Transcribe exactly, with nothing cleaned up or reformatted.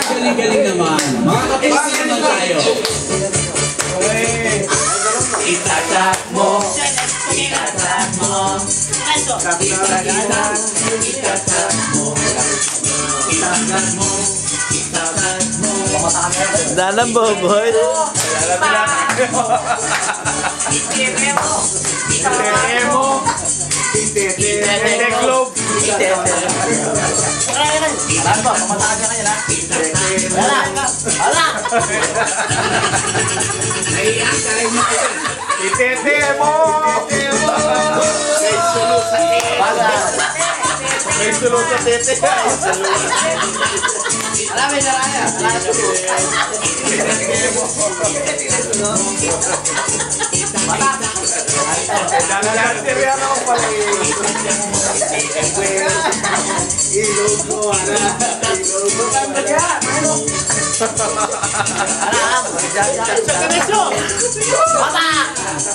Galing-galing naman. Mga kapatid naman tayo. Itatak mo. Itatak mo. Itatak mo. Itatak mo. Itatak mo. Itatak mo. Nanang Boboy. Itete mo. Itete mo. Itete. Itete Globe. Itete. Alam mo, pamataan ka ngayon, ha? Wala. Wala. Itete mo. Itete mo. Wala. May sulu sa tete. Alam mo, wala na. Wala na. Dala-dala si Riano pala eh. Ilog mo, ala. Ilog mo. Ala, ala. Bata!